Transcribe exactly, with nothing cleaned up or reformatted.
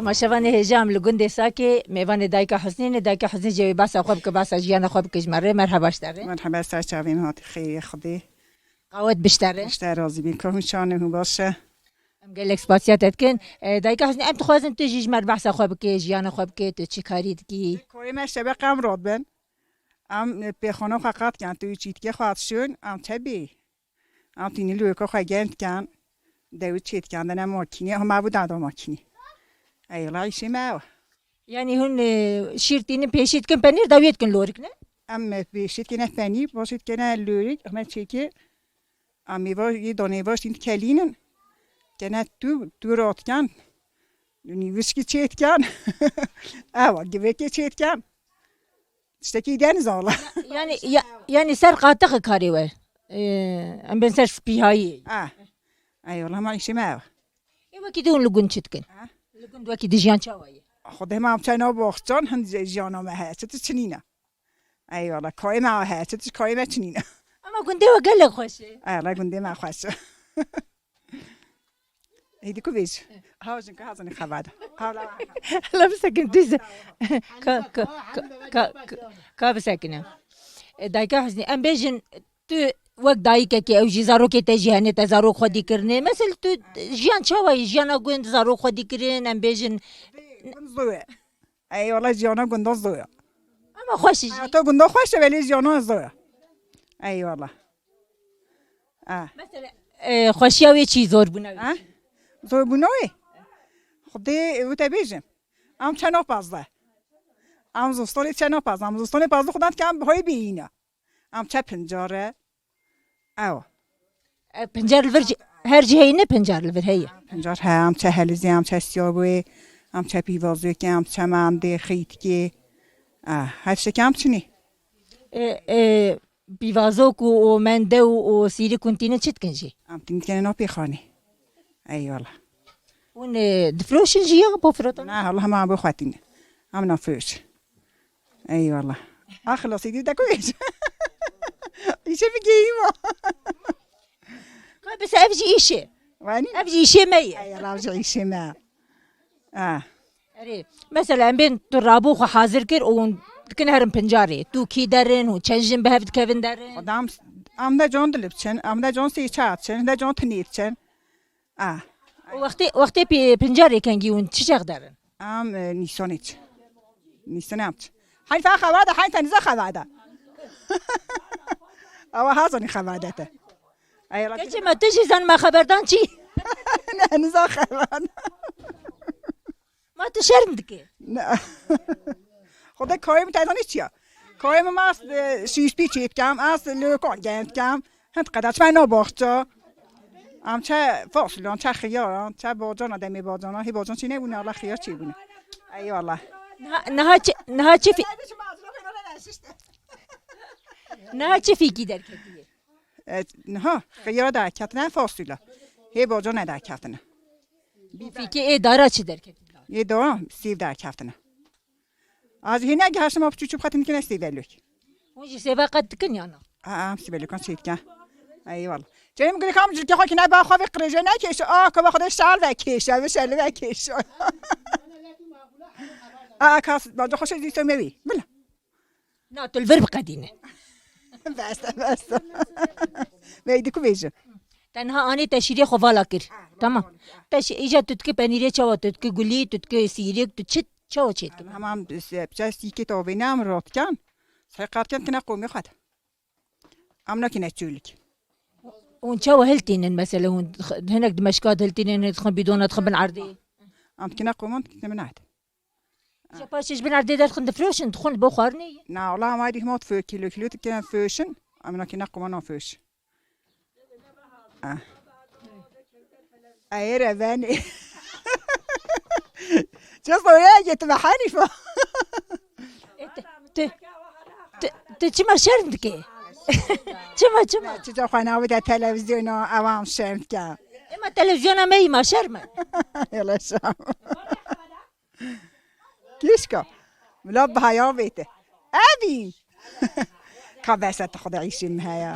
Ma şevanê hêja em li gundê Sakê mêvanê dayika Husnî ne, dayika Husnî jê wê behsa xwe bike, behsa jiyana xwe bike ji me re. Merheba ji te re. Merheba, ser çavên hatî xêrê Xwedê. Qawet bi ji te re. Ji te razî bin. Ka hûn çawa ne, hûn baş e? Em gelek spasiya te dikin. E, dayika Husnî, em dixwazin tu jî ji me re behsa xwe bike, jiyana xwe bike, tu çi karî dikî? Karê me şebeq em radibin. Em, e, pêxana xwe qat dikin, tu çîtikê xwe dişon, em çebî. Em tînî li wêka xwe gem dikin. Dewî çê dikin, dene makînê, hema bû dada makînê. Eyla îşê me ew. Yanî hûn, e, şîr tînin pêşî dikin penîr, dawiyê dikin lorik ne? Em, e, pêşî dikine penîr, başî dikine lorik, heme çêkê. Em mêva yê danê baş tîn dikelînin. Kene tu, tu rat dikin. Nîvişkî çê dikin. Ewa, givekê çê dikin. Tiştekî deniz ala. Yani, ya, yani ser qatixi karê we. Ee, em bên ser spîhayî. Ah. Eyvallah, ma îşê me ev. Ê wekî dî hûn li gund çi dikin? Ha? Li gund wekî dijiyan çawa ye? Xwedê me em çay nav baxçan, hin jiyana me heye, çi tu çinîne. Eyvallah, kayê me heye, çi tu kayê me çinîne. Ama gundê we gelek xweş e. Eyvallah, gundê me xweş e. Êdî ku bêj. Ha, jinka hazin xebada. Hewla. Hele bisekin, tu ze-, ka, ka, ka, ka, ka, ka bisekine. E, dayika Husnî, em bêjin, tu wek dayikekê, ew jî zarokê te jî hene, te zarok xwedî kirine. Mesela tu jiyan çawa ye? Jiyana gund, zarok xwedî kirin, em bêjin. Gund zor e. Eyvallah, jiyana gundan zor e. Ama xweş e jî. Heyata gundan xweş e, belê jiyana zor e. Eyvallah. Ah. Mesela, e, xweşiya wê çi zor bûna wê? Ha? Zor bûna wê? Xwedê wê te bêjim. Em çe napazde. Em zistanê çe napazde. Em zistanê pazde xudan dikem hoy bîyîne. Em çe pincare. Ew. E, pincar li vir jî, her cî heyî ne pincar li vir heye? Pincar he, em çe helizê, em çe siyabûyê, em çe pîvazokê, em çe mendê, xîtikê. Ah, her şekê em çinî. E, e, Pîvazok û, û mende û, û sîrik hûn tînin çi dikin jî? Em tînin dikene nav pêxanê. Eyvallah. Hûn, e, difroşin jî ya bo firotan? Na, Allah ma bo xwe tînin. Em nafroş. Eyvallah. Axlasî dî de ku îş. Îşe bigeyî ma. Ka bise ev jî îşe. Wanî? Ev jî îşê me ye. Eyvallah, ev jî îşê me. Ah. Erê, mesela em bên tu rabû xwe hazir kir û hûn dikin herin pincarê. Tu kî derin û çend jin bi hev dikevin derin? Xwedam, em de can dilip çin, em de can sê çar çin, de can tinêt çin. Ah. Û wextê, wextê pê-, pincarê kengî hûn çi çex derin? Em, e, nîsanê çin. Nîsanê em çin. Heyfa xevada, heyfa niza xevada. Ewa hazanî xevadete. Keçê me tu jî zan me xeberdan çî? Ne, niza xevada. Ma tu şerm dike? Ne. Xwedê kayê min teyzanî çiya? Kayê min ma ez, e, şîspî çêtkam, ez lêko gentkem. Hind qeda çime no baxça. Em çe fasulyan, çe xiyaran, çe bacana, demê bacana, hê bacan çî nebûne, Allah xiyar çê bûne. Eyvallah. Niha, niha çi, niha çi fî-, niha çi fîkî derketiye? E, niha, xiyar derketine, fasulya. Hê bacana derketine. Fîkî ê dara çi derketiye? Ê dara sêv derketine. Ez hê negihiştim, ma piçû çû xetin dikine sêvelok. Hûn jî sêve qet dikin ya na? Ha, em sêvelokan çê dikin. Eyvallah. Çeyim gulê kam cilke xwe kine ba xwe ve qirêje nekêşe. A, ka ba xwe de şal ve kêşe, ve şal ve kêşe. A, kas, ba xwe şey dîse me wî. Bila. Na, tu li vir biqedîne. Bes e, bes e. Veydi ku bêjim. Te niha anî te şîrê xwe vala kir. Tamam. Te şî-, îca tu dikî penîrê çawa, tu dikî gulî, tu dikî sîrik, tu çi, çawa çê dikî? Em hema em se-, piçe sîkê tavêne em rotken. Sey qatken kine qomê xwe de. Em nakine çûlik. Hûn çawa hiltînin mesela hûn x-, hinek dimeşka hiltînin, hinek dixin bîdona dixin bin erdê? Em dikine qoman dikine bin erd. Ji paşê ji bin erdê derxin difroşin, dixwin bo xwarinê ye. Na, wala em ayrî hema difro-, kîlo kîlo dikine firoşin, em nakî ne quma nafroş. Ah. Ê re venê. Çi soruya gitme Hanife? E, te, te, te, te çima şerm dike? Çima, çima? Çica xwe navide televizyona, ewa em şerm dike. Ema televizyona me yî ma şerm e. Yala şerm. Kîşka. Mila bi heya bête. Evîn. Ka bese tu xwe de îşê min heye.